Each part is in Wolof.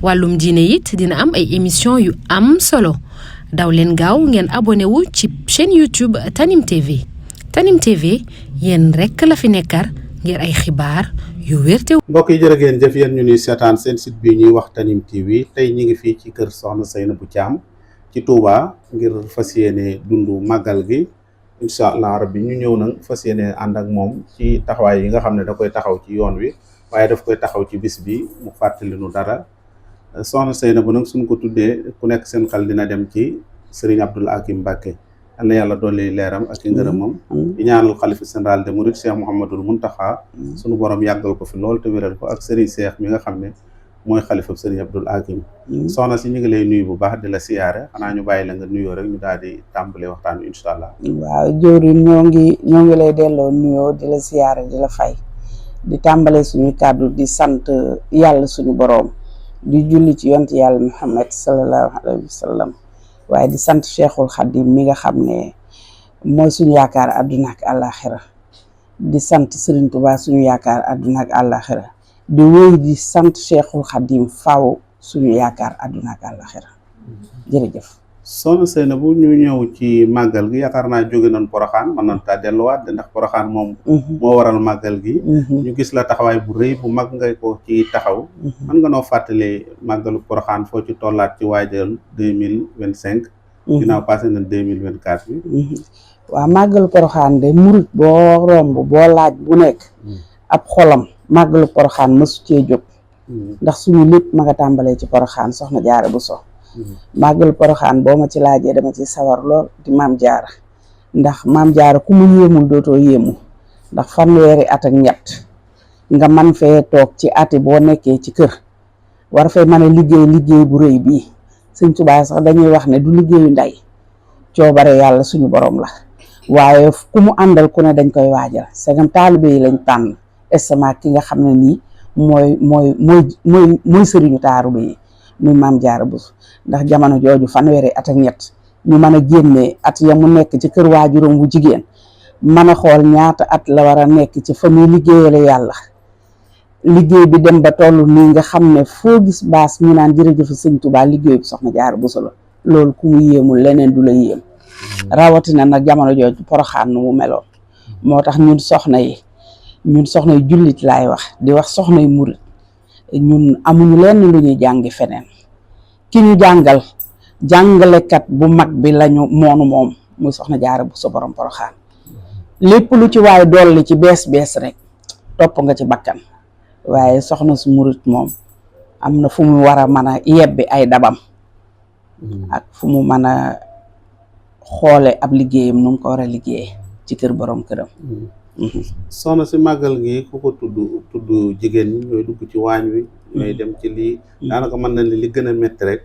wàllum diine it dina am ay émission yu am solo daw leen gaaw ngeen abonné wu ci chaîne YouTube Tanim TV Tanim TV yéen rekk la fi nekkar ngir ay xibaar yu wérte. mbokk yi jërë ngeen jëf yéen ñu ñuy seetaan seen site bi ñuy wax Tanim TV tey ñi ngi fii ci kër Soxna Seynabou Thiam ci Touba ngir fas yéene dundu màggal gi incha allah rabbi ñu ñëw nag fas yéene ànd ak moom ci taxawaay yi nga xam ne da koy taxaw ci yoon wi waaye daf koy taxaw ci bis bi mu fàttali nu dara Soxna Seynabou nag suñ ko tuddee ku nekk seen xel dina dem ci Serigne Abdoul Hakim Mbacké yal na yàlla dolli leeram ak i ngërëmam di ñaanal xalifa général des mourides Cheikh Mouhamadoul Mountakha suñu borom yàggal ko fi lool te wéral ko ak Serigne Cheikh mi nga xam ne mooy xalifa Serigne Abdoul Hakim soxna si ñu ngi lay nuyu bu baax di la siyaare xanaa ñu bàyyi la nga nuyoo rek ñu daal di tàmbale waxtaan wi incha allah. waaw jëwriñ ñoo ngi lay delloo nuyoo di la siyaare di la fay di tàmbale suñu kàddu di sant yàlla suñu borom di julli ci yonent yàlla Muhammad sallallahu alayhi wa sallam waaye di sant Cheikhul Khadim mi nga xam ne mooy suñu yaakaar àdduna ak àllaaxira di sant Serigne Touba suñu yaakaar àdduna ak àllaaxira di wéy di sant Cheikhul Khadim faaw suñu yaakaar àdduna ak àllaaxira jërëjëf. Soxna Seynabou ñu ñëw ci màggal gi yaakaar naa jóge nañ Poroxaan mën nañ taa delluwaat ndax Poroxaan moom moo waral màggal gi ñu gis la taxawaay bu rëy bu mag nga ko ci taxaw mën nga noo fàttali màggalu Poroxaan foo ci tollaat ci waajal 2025 ginnaaw passé na 2024 bi waaw màggalu Poroxaan de murit boo romb boo laaj bu nekk ab xolam màggalu Poroxaan mësu cee jóg ndax suñu lépp ma nga tàmbalee ci Poroxaan Soxna Jaara Buso màggalu Poroxaan boo ma ci laajee dama ci sawar lool di Maam Jaara ndax Maam Jaara ku mu yéemul dootoo yéemu ndax fanweeri at ak ñett nga man fee toog ci ati boo nekkee ci kër war fee mën a liggéey bu rëy bii Sëñ Tuubaa sax dañuy wax ne du liggéeyu ndey coobare yàlla suñu borom la waaye ku mu àndal ku ne dañ koy waajal segam taalibe yi lañ tànn estamak ki nga xam ne nii mooy sëriñu taalibe yi muy Maam Jaara Buso ndax jamono jooju fanweeri at ak ñett ñu mën a génnee at ya mu nekk ci kër waajuram bu jigéen mën a xool ñaata at la war a nekk ci fa muy liggéeyale yàlla liggéey bi dem ba toll nii nga xam ne foo gis baas ñu naan jërëjëf Sëñ Tuubaa liggéey bi Soxna Jaara Buso la loolu ku mu yéemul leneen du la yéem rawatina nag jamono jooju Poroxaan nu mu meloon moo tax ñun soxna yi jullit laay wax di wax soxna yi murit ñun amuñu lenn lu ñuy jàngi feneen ki ñu jàngal jàngalekat bu mag bi lañu moom muy Soxna Jaara Buso borom Poroxaan lépp lu ci waaye dolli ci bees rek topp nga ci bakkan waaye soxna su murit moom am na fu mu war a mën a yebbi ay dabam ak fu mu mën a xoole ab liggéeyam nu mu ko war a liggéey ci kër borom këram. soxna si màggal gi ku ko tudd jigéen ñi ñooy dugg ci waañ wi ñooy dem ci lii daanaka mën na ni li gën a métti rek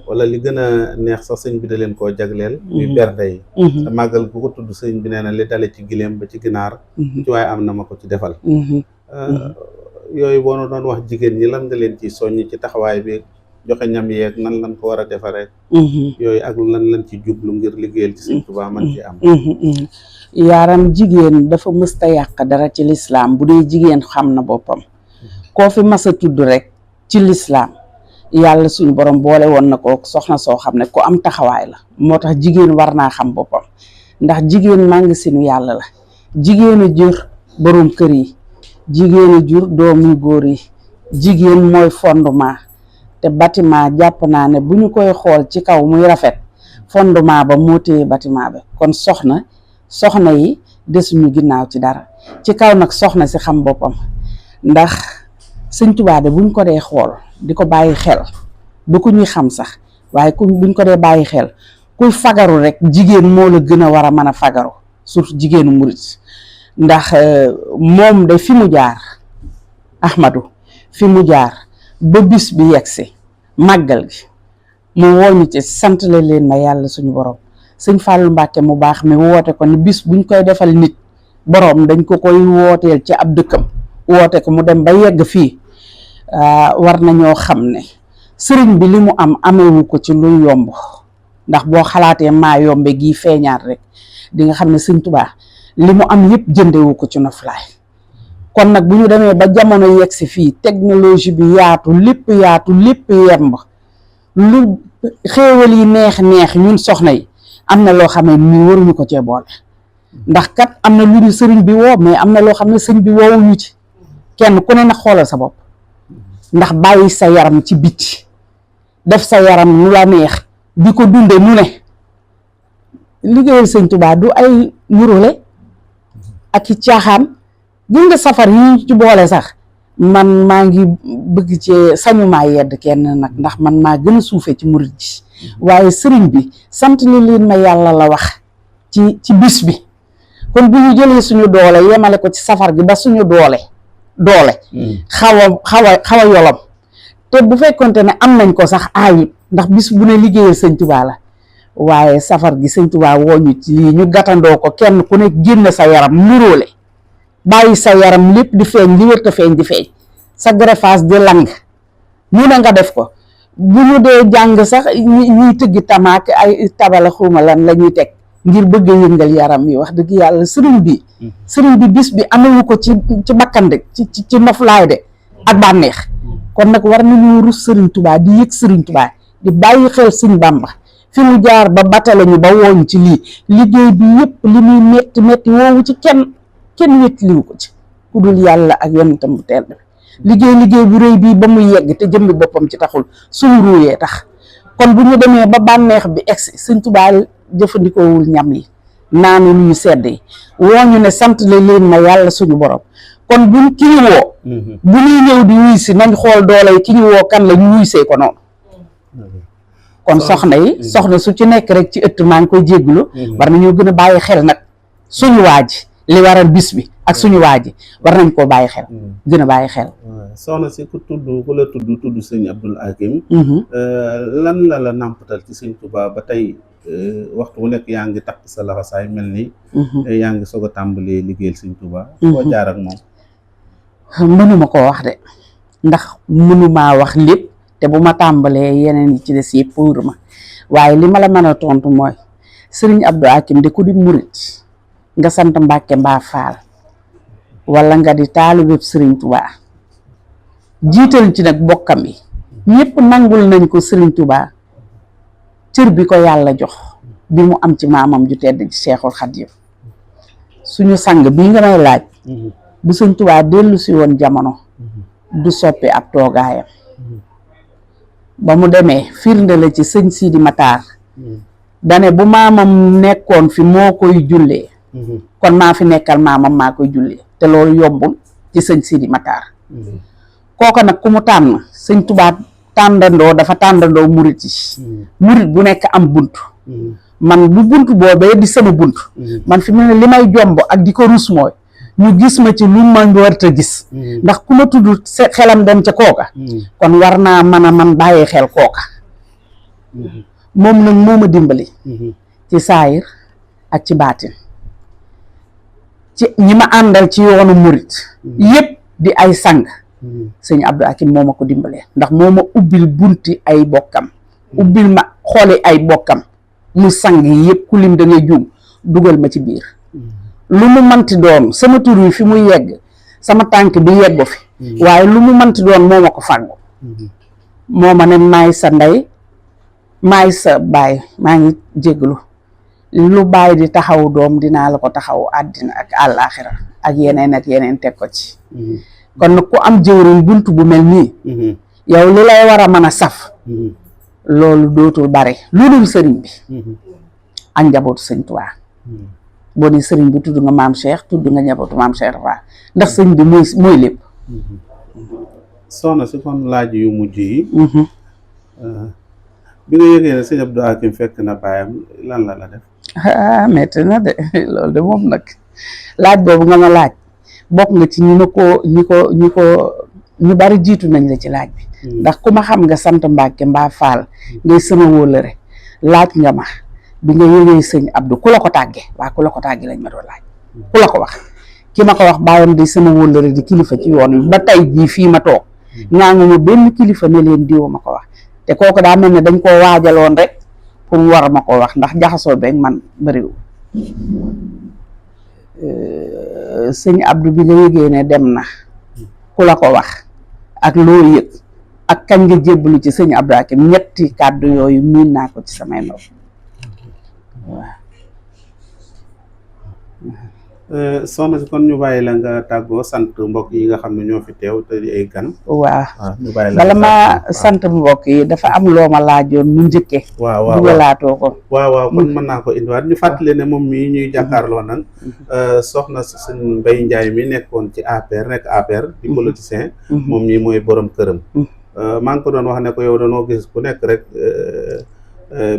wala li gën a neex sax sëñ bi da leen koo jagleel muy bernde yi te màggal ku ko tudd sëñ bi nee na li dale ci gileem ba ci ginaar ci waaye am na ma ko ci defal yooyu boo na doon wax jigéen ñi lan nga leen ci soññ ci taxawaay bi joxe ñam yeeg nan lan ko war a defaree yooyu ak lan ci jublu ngir liggéeyal ci Sëñ Tuubaa man ci am yaaram jigéen dafa mësta yàq dara ci lislaam bu dee jigéen xam na boppam koo fi mas a tudd rek ci lislaam yàlla suñu borom boole woon na ko soxna soo xam ne ku am taxawaay la moo tax jigéen war naa xam boppam ndax jigéen màngasinu yàlla la jigéen a jur borom kër yi jigéen a jur doom yu góor yi jigéen mooy fondement te bâtiment jàpp naa ne bu ñu koy xool ci kaw muy rafet fondement ba moo téye bâtiment ba kon soxna yi desuñu ginnaaw ci dara ci kaw nag soxna si xam boppam ndax Sëñ Tuubaa de buñ ko dee xool di ko bàyyi xel du ko ñuy xam sax waaye buñ ko dee bàyyi xel kuy fagaru rek jigéen moo la gën a war a mën a fagaru surtout jigéenu murit ndax moom de fi mu jaar Ahmadu fi mu jaar ba bis bi yegsi màggal gi mu wooñu ci sant leen ma yàlla suñu borom Sëñ Fàllu Mbàkke mu baax mi woote ko ni bis buñ koy defal nit borom dañ ko koy wooteel ci ab dëkkam woote ko mu dem ba yegg fii war nañoo xam ne sëriñ bi li mu am amewu ko ci lu yomb ndax boo xalaatee maa yombe gii feeñaat rek di nga xam ne Sëñ Tuubaa li mu am yëpp jëndewu ko ci noflaay kon nag bu ñu demee ba jamono yegg si fii technologie bi yaatu lépp yemb lu xéewal yi neex ñun soxna yi am na loo xam ne ni waruñu ko cee boole ndax kat am na lu ñu sëriñ bi woo mais am na loo xam ne sëriñ bi woowuñu ci kenn ku ne nag xoolal sa bopp ndax bàyyi sa yaram ci biti def sa yaram nu la neex di ko dunde nu ne liggéeyal sëñ Tuubaa du ay nurule ak i caaxaan gis nga safar yi ci boole sax man maa ngi bëgg ci sañu maa yedd kenn nag ndax man maa gën a suufe ci murit ji waaye sëriñ bi sant li leen ma yàlla la wax ci bis bi kon bu ñu jëlee suñu doole yemale ko ci safar gi ba suñu doole xaw a yolom te bu fekkonte ne am nañ ko sax aayut ndax bis bu ne liggéeyal sëñ Tuubaa la waaye safar gi sëñ Tuubaa wooñu ci lii ñu gàttandoo ko kenn ku ne génn sa yaram nuróole bàyyi sa yaram lépp di feeñ li wërta feeñ di feeñ sa greffage di lang ñu ne nga def ko bu ñu dee jàng sax ñuy tëggi tamaak ay tabala xuma lan la ñuy teg ngir bëgg a yëngal yaram yi wax dëgg yàlla sëriñ bi bis bi amewu ko ci bakkan de ci noflaay de ak bànneex kon nag war nañu rus sëriñ Tuubaa di yëg sëriñ Tuubaa di bàyyi xel sëñ Bàmba fi mu jaar ba batale ñu ba wooñ ci lii liggéey bi yëpp li muy metti woowu ci kenn wettiliwu ko ci ku dul yàlla ak yonentam bu tedd liggéey bu rëy bii ba muy yegg te jëmmi boppam ci taxul suñu ruuyee tax kon bu ñu demee ba bànneex bi egsi sëñ Tuubaa jëfandikoowul ñam yi naanu luy sedd yi woo ñu ne sant la leen ma yàlla suñu borom kon buñ ki ñu woo bu ñuy ñëw di wuy si nañ xool doole yi ki ñu woo kan la ñu wuy see ko noonu kon soxna su ci nekk rek ci ëtt maa ngi koy jégglu war nañoo gën a bàyyi xel nag suñu waaji li waral bis bi ak suñu waaji war nañ koo bàyyi xel gën a bàyyi xel soxna si ku la tudd sëñ Abdoul Hakim lan la nàmpatal ci sëñ Tuubaa ba tey waxtu wu nekk yaa ngi takk sa laxasaay mel ni yaa ngi soog a tàmbalee liggéeyal sëñ Tuubaa koo jaar ak moom mënuma koo wax de ndax mënumaa wax lépp te bu ma tàmbalee yeneen yi ci des yëpp pour ma waaye li ma la mën a tontu mooy sëriñ Abdou Hakim de ku di murit nga sant Mbàkke mbaa Faal wala nga di taalibeeb sëriñ Tuubaa jiital ci nag bokkam yi ñëpp nangul nañ ko sëriñ Tuubaa cër bi ko yàlla jox bi mu am ci maamam ju tedd ci Seexul Xadiim suñu sang bii nga may laaj bu sëñ Tuubaa dellu si woon jamono du soppi ab toogaayam ba mu demee firnde la ci sëñ Sidi Matar dane bu maamam nekkoon fi moo koy jullee kon maa fi nekkal maamam maa koy jullee te loolu yombul ci sëñ Sidi Matar kooka nag ku mu tànn sëñ Tuubaa dafa tàndandoo murit yi murit bu nekk am bunt man bu bunt boobee di sama bunt man fi mu ne li may jomb ak di ko rus mooy ñu gis ma ci lu ma warta gis ndax ku ma tudd xelam dem ca kooka kon war naa man bàyyi xel kooka moom nag moo ma dimbali ci saayir ak ci baatin ci ñi ma àndal ci yoonu murit yépp di ay sang sëñ Abdou Hakim moo ma ko dimbalee ndax moo ma ubbil bunti ay bokkam ubbil ma xooli ay bokkam mu sang yi yëpp ku lim da ngay juum dugal ma ci biir lu mu manti doon sama tur wi fi mu yegg sama tànk bi yeggo fi waaye lu mu manti doon moo ma ko fàggu moo ma ne maay sa ndey maay sa baay maa ngi jéglu lu baay di taxaw doom dinaa la ko taxaw àddina ak àllaaxira ak yeneen teg ko ci kon nag ku am jëwriñ bunt bu mel nii yow li lay war a mën a saf loolu dootul bare lu dul sëriñ bi ak njabootu sëñ Tuubaa boo ne sëriñ bi tudd nga maam Cheikh tudd nga njabootu maam Cheikh Rafa ndax sëñ bi mooy lépp soxna si kon laaj yu mujj yi bi nga yëgee ne sëñ Abdou Hakim fekk na baayam lan la def metti na de loolu de moom nag laaj boobu nga ma laaj bokk nga ci ñu bari jiitu nañ la ci laaj bi ndax ku ma xam nga sant Mbàkke mbaa Faal ngay sama wóolëre laaj nga ma bi nga yëgee sëñ Abdou ku la ko tàggee waa ku la ko tàggee lañ ma doon laaj ku la ko wax ki ma ko wax bàyyam di sama wóolëre di kilifa ci yoon yi ba tey jii fii ma toog ngaa nga ma benn kilifa ne leen diwo ma ko wax te kooku daa mel ne dañ koo waajaloon rek pour war ma ko wax ndax jaxasoo beeg man bëriwul sëñ Abdou bi nga yëgee ne dem na ku la ko wax ak loo yëg ak kañ nga jébbalu ci sëñ Abdou Hakim ñetti kàddu yooyu miin naa ko ci samay nopp waaw. soxna si kon ñu bàyyi la nga tàggoo sant mbokk yi nga xam ne ñoo fi teew te di ay gan. waaw ñu bàyyi la bala ma sant mbokk yi dafa am loo ma laajoon mu njëkkee. waaw dugalaatoo ko. waaw kon mën naa ko indiwaat ñu fàttali ne moom mii ñuy jàkkaarloo nag soxna sëñ Mbaye Ndiaye mi nekkoon ci APR nekk APR di politicien. moom mii mooy borom këram. maa ngi ko doon wax ne ko yow dañoo gis ku nekk rek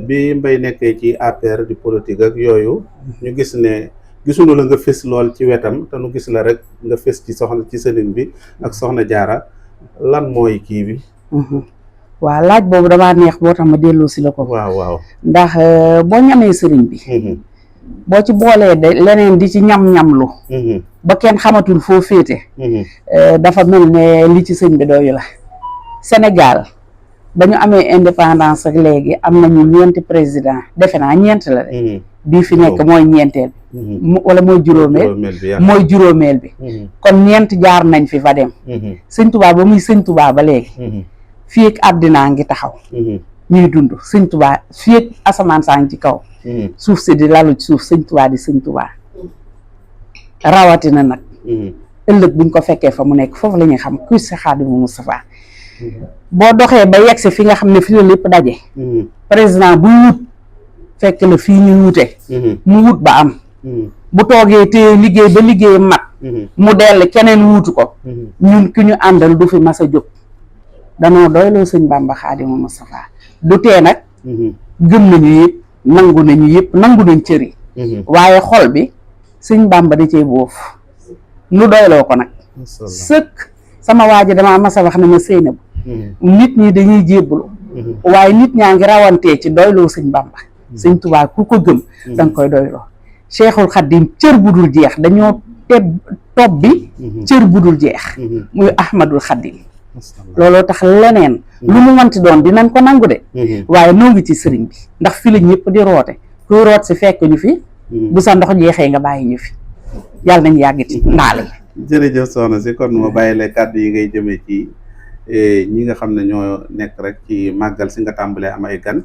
bi Mbaye nekkee ci APR di politique ak yooyu ñu gis ne. gisuñu la nga fës lool ci wetam te nu gis la rek nga fës ci soxna ci sëriñ bi ak soxna Jaara lan mooy kii bi. waaw laaj boobu damaa neex boo tax ma delloo si la ko. waaw ndax boo ñamee sëriñ bi. boo ci boolee de leneen di ci ñam-ñamlu. ba kenn xamatul foo féete. dafa mel ne li ci sëñ bi doyu la. Sénégal ba ñu amee indépendance ak léegi am nañu ñeenti président defe naa ñeent la de. bii fi nekk mooy ñeenteel bi wala mooy juróomeel bi kon ñeent jaar nañ fi fa dem sëñ Tuubaa ba muy sëñ Tuubaa ba léegi fii ak àddinaa ngi taxaw ñuy dund sëñ Tuubaa fii ak asamaan saa ngi ci kaw suuf si di lalu ci suuf sëñ Tuubaa di sëñ Tuubaa rawatina nag ëllëg buñ ko fekkee fa mu nekk foofu la ñuy xam kuy si Xaadimu Mustafaa boo doxee ba yegg si fi nga xam ne fi la lépp daje président buy wut fekk la fii ñu wute mu wut ba am bu toogee te liggéey ba liggéey mat mu dell keneen wuutu ko ñun ki ñu àndal du fi mas a jóg danoo doyloo sëñ Bàmba Xaadimu Mustafaa du tee nag gëm nañu yëpp nangu nañ cër yi waaye xol bi sëñ Bàmba da cee boof nu doyloo ko nag sëkk sama waa ji damaa mas a wax ne ma Seynabu nit ñi dañuy jébbalu waaye nit ñaa ngi rawantee ci doyloo sëñ Bàmba sëñ Tuubaa ku ko gëm danga koy doyloo Cheikhul Khadim cër bu dul jeex dañoo topp bi cër bu dul jeex muy Ahmadul Khadim looloo tax leneen lu mu mënti doon dinañ ko nangu de waaye noo ngi ci sëriñ bi ndax fi la ñëpp di roote kuy root si fekk ñu fi bu sa ndox jeexee nga bàyyi ñu fi yàlla nañ yàgg ci ndaale jërëjëf soxna si kon ma bàyyi la kàddu yi ngay jëmee ci ñi nga xam ne ñoo nekk rek ci màggal si nga tàmbalee am ay gan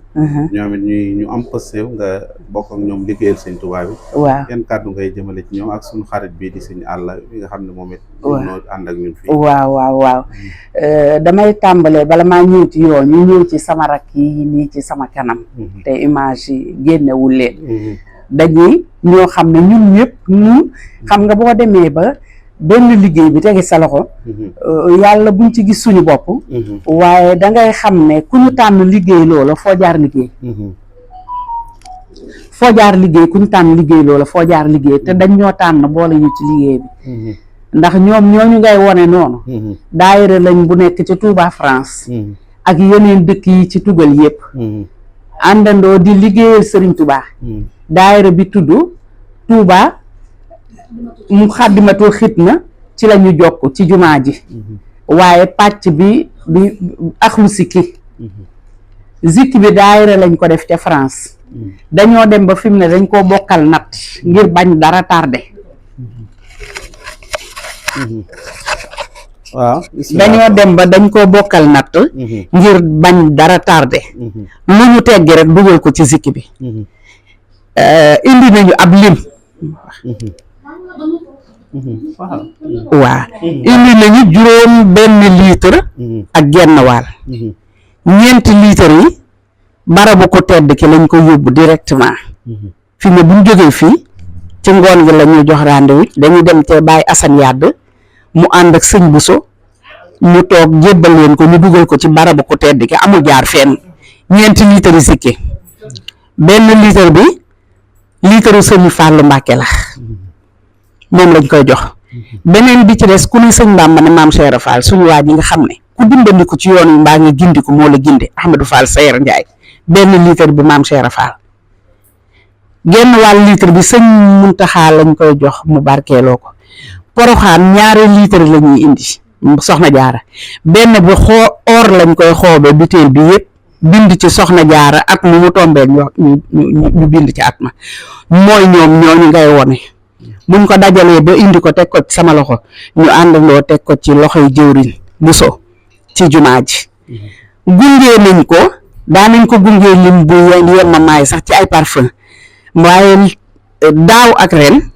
ñoom it ñu am pësew nga bokk ak ñoom liggéeyal sëñ Tuubaa bi waaw yan kàddu ngay jëmale ci ñoom ak suñu xarit bii di sëñ Alla bi nga xam ne moom it noo ànd ak ñun fii waaw damay tàmbalee bala maa ñëw ci yoon ñu ñëw ci sama rakk yi nii ci sama kanam te image yi génnewul leen dañuy ñoo xam ne ñun ñëpp ñun xam nga boo demee ba benn liggéey bi tege sa loxo yàlla buñ ci gis suñu bopp waaye dangay xam ne ku ñu tànn liggéey loola foo jaar liggéey ku ñu tànn liggéey loola foo jaar liggéey te dañ ñoo tànn boole ñu ci liggéey bi ndax ñoom ñooñu ngay wone noonu daayira lañ bu nekk ci Touba France ak yeneen dëkk yi ci tugal yépp àndandoo di liggéeyal Sëriñ Touba daayira bi tudd Touba mu Xaddimatul Xidma ci la ñu jokk ci jumaa ji waaye pàcc bi axlu sikki bi daayira lañ ko def ca France dañoo dem ba fi mu ne dañ koo bokkal natt ngir bañ dara tardé waaw dañoo dem ba dañ koo bokkal natt ngir bañ dara tardé lu ñu teggi rek dugal ko ci zikki bi indi nañu ab lim waaw indi nañu juróom benn litre ak genn wàll ñeenti litre yi barabu ko tedd ki lañ ko yóbbu directement fi ne buñ jógee fii ci ngoon gi la ñuy jox rendez-vous dañuy dem te Baye Assane Yadd mu ànd ak sëñ Buso mu toog jébbal leen ko ñu dugal ko ci barabu ko tedd ki amul jaar fenn ñeenti litre yi sikki benn litre bi litre sëñ Fàllu Mbàkke la moom lañ koy jox beneen bi ci des ku ne sëñ Bàmba ne maam Cheikh Fall suñu waa ji nga xam ne ku dimbandiku ci yoon wi mbaa nga gindiku moo la ginde Ahmadou Fall Sayer Ndiaye benn litre bi maam Cheikh Fall genn wàll litre bi sëñ Muntaxa lañ koy jox mu barkeeloo ko Poroxaan ñaari litre la ñuy indi soxna jaara benn bi or lañ koy xoobe butéel bi yëpp bind ci soxna jaara at mu tombee ñu bind ci at ma mooy ñoom ñooñu ngay wone buñ ko dajalee ba indi ko teg ko ci sama loxo ñu àndandoo teg ko ci loxoy jëwriñ Buso ci jumaa ji gungee nañ ko daanañ ko gungee lim bu yemma maay sax ci ay parfum waaye daaw ak ren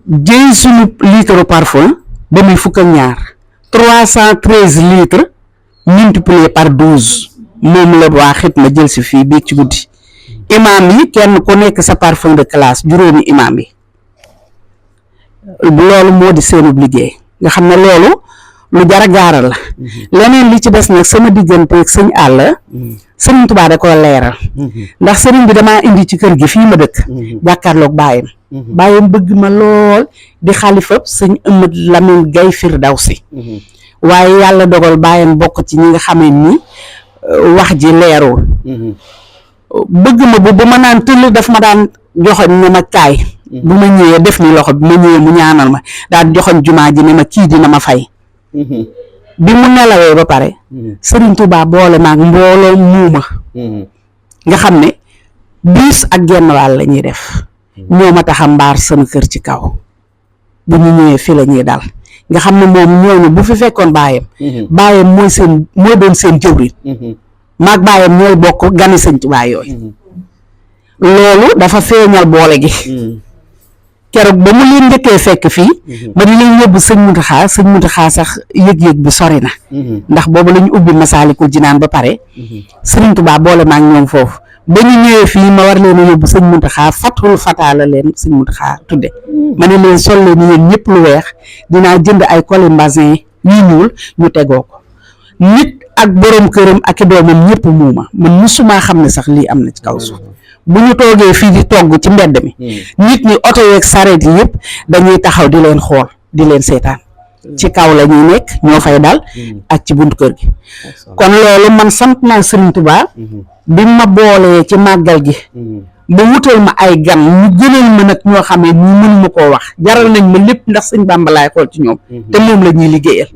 jëy suñu litre parfum ba muy 313 litres multiplié par 12 moom la waa Xidma jël si fii bii ci guddi imaam yi kenn ku nekk sa parfum de classe juróomi imaam yi loolu moo di seenub liggéey nga xam ne loolu lu jara gaaral la leneen li ci des nag sama diggante ak sëñ Àlla sëriñ Tuubaa da ko leeral ndax sëriñ bi damaa indi ci kër gi fii ma dëkk jàkkaarloog baayam bëgg ma lool di xalifa sëñ Ëmad Lamin Gay Firdawsi waaye yàlla dogal baayam bokk ci ñi nga xamee ni wax ji leerul bëgg ma bu ma naan tëll daf ma daan joxoñ ne ma kaay bu ma ñëwee def ni loxo bi ma ñëwee mu ñaanal ma daan joxoñ jumaa ji ne ma kii dina ma fay bi mu nelawee ba pare Sëriñ Tuubaa boole maag mbooloo muuma nga xam ne biis ak genn wàll la ñuy def ñoo ma tax a mbaar sama kër ci kaw bu ñu ñëwee fii la ñuy dal nga xam ne moom ñooñu bu fi fekkoon baayam mooy doon seen jëwriñ maag baayam ñooy bokk gani Sëñ Tuubaa yooyu loolu dafa feeñal boole gi keroog ba mu leen njëkkee fekk fii ma di leen yóbbu sëñ Muntaxaa sax yëg-yëg bi sori na ndax boobu la ñu ubbi Masaalikul Jinaan ba pare Sëriñ Tuubaa boole maag ñoom foofu ba ñu ñëwee fii ma war leen a yóbbu sëñ Muntaxaa Fatul Fataa la leen sëñ Muntaxaa tudde ma ne leen sol leen yéen ñëpp lu weex dinaa jënd ay coli mbasin yu ñuul ñu tegoo ko nit ak borom këram ak i doomam ñëpp muuma man musumaa xam ne sax lii am na ci kaw suuf bu ñu toogee fii di togg ci mbedd mi nit ñi oto yeeg sareet yi yëpp dañuy taxaw di leen xool di leen seetaan ci kaw la ñuy nekk ñoo fay dal ak ci buntu kër gi kon loolu man sant naa Sëriñ Tuubaa bi ma boolee ci màggal gi ba wutal ma ay gan ñu gënal ma nag ñoo xam ne ñu mën ma koo wax jaral nañ ma lépp ndax Sëñ Bàmba laay xool ci ñoom te moom la ñuy liggéeyal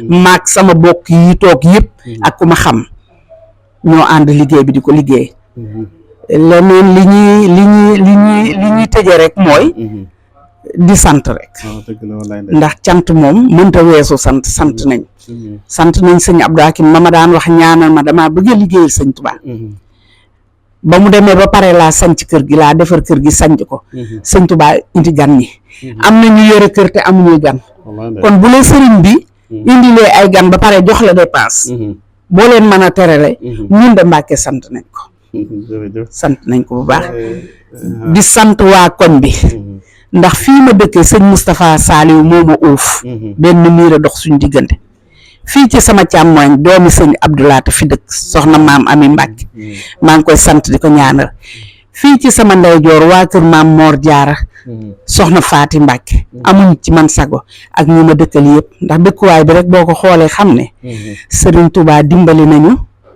maag sama bokk yi toog yëpp ak ku ma xam ñoo ànd liggéey bi di ko liggéey leneen li ñuy tëje rek mooy di sant rek ndax cant moom mënta weesu sant nañ sëñ Abdou Hakim ma daan wax ñaanal ma damaa bëgg a liggéeyal Sëñ Tuubaa ba mu demee ba pare laa sanc kër gi laa defar kër gi sanc ko Sëñ Tuubaa indi gan ñi am na ñu yore kër te amuñuy gan kon bu la sëriñ bi indilee ay gan ba pare jox la dépense boo leen mën a terale ñun de Mbàkke sant nañ ko bu baax di sant waa koñ bi ndax fii ma dëkkee sëñ Moustapha Saliou moo ma uuf benn miir a dox suñu diggante fii ci sama càmmooñ doomi sëñ Abdoulaata fi dëkk soxna maam Ami Mbàkke maa ngi koy sant di ko ñaanal fii ci sama ndeyjoor waa kër maam Moor Jaara soxna Faati Mbàkke amuñ ci man sago ak ñi ma dëkkal yëpp ndax dëkkuwaay bi rek boo ko xoolee xam ne Sëriñ Tuubaa dimbali nañu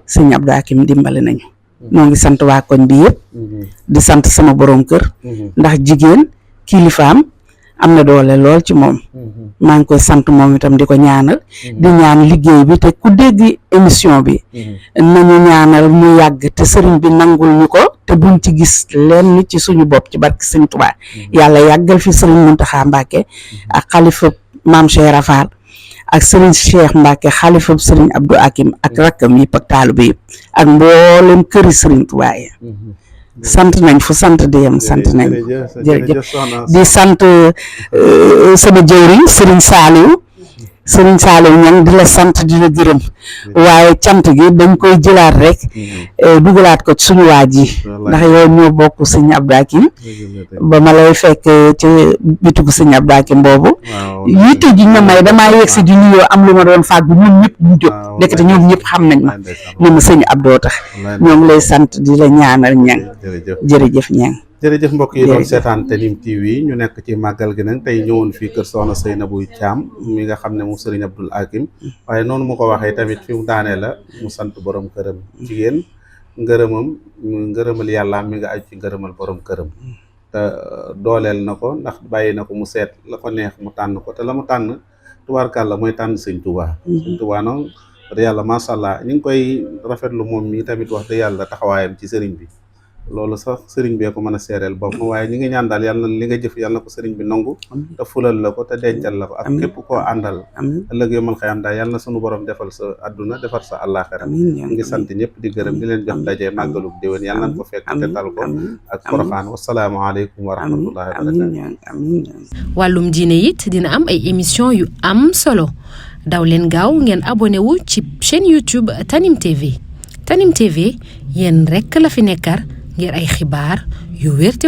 sëñ Abdou Hakim dimbali nañu ñoo ngi sant waa koñ bi yëpp di sant sama borom kër ndax jigéen kilifaam am na doole lool ci moom maa ngi koy sant moom itam di ko ñaanal di ñaan liggéey bi te ku dégg émission bi nañu ñaanal mu yàgg te sëriñ bi nangul ñu ko te buñ ci gis lenn ci suñu bopp ci barke Sëñ Tuubaa yàlla yàggal fi sëriñ Muntaxa Mbàkke ak xalifa maam Cheikh Rafal ak sëriñ Cheikh Mbàkke xalifa sëriñ Abdou Hakim ak rakkam yëpp ak taalibe yëpp ak mboolem këri sëriñ Tuubaa yi sant nañ fu sant di yem sant nañ jërëjëf di sant sama jëwriñ Sëriñ Saaliw ñang di la sant di la gërëm waaye cant gi dañ koy jëlaat rek dugalaat ko ci suñu waaj yi ndax yow ñoo bokk sëñ Abdou Hakim ba ma lay fekk ci bitigu sëñ Abdou Hakim boobu yitte ji ñu may damaa yegg si di nuyoo am lu ma doon fàggu ñoom ñëpp ñu jóg ndekete ñoom ñëpp xam nañ ma ne ma sëñ Abdou tax ñoo ngi lay sant di la ñaanal ñang jërëjëf ñang jërëjëf mbokk yi doon seetaan Tanime TV ñu nekk ci màggal gi nag tey ñëwoon fii kër Soxna Seynabou Thiam mi nga xam ne mu Sëriñ Abdou Hakim waaye noonu mu ko waxee tamit fi mu daanee la mu sant borom këram jigéen ngërëmal yàlla mi nga aj ci ngërëmal borom këram te dooleel na ko ndax bàyyi na ko mu seet la ko neex mu tànn ko te la mu tànn tubaarkàlla mooy tànn Sëñ Tuubaa Sëñ Tuubaa noonu wax dëgg yàlla macha allah ñu ngi koy rafetlu moom mi tamit wax dëgg yàlla taxawaayam ci sëriñ bi loolu sax sëriñ bee ko mën a seereel boppam waaye ñi ngi ñaan daal yàlla na li nga jëf yàlla na ko sëriñ bi nangu te fulal la ko te dencal la ko ak képp koo àndal ëllëg yomal xëyam daal yàlla na sunu borom defal sa adduna defal sa àllaaxira ngi sant ñëpp di gërëm di leen jox daje màggalug déwén yàlla nañ ko fekk te tal ko ak Porokhane wassalaamu aleykum wa rahmatullahi wa barakatuh. wàllum diine it dina am ay émission yu am solo daw leen gaaw ngeen abonné wu ci chaîne YouTube Tanim TV Tanim TV yéen rekk la fi nekkar ngir ay xibaar yu wér te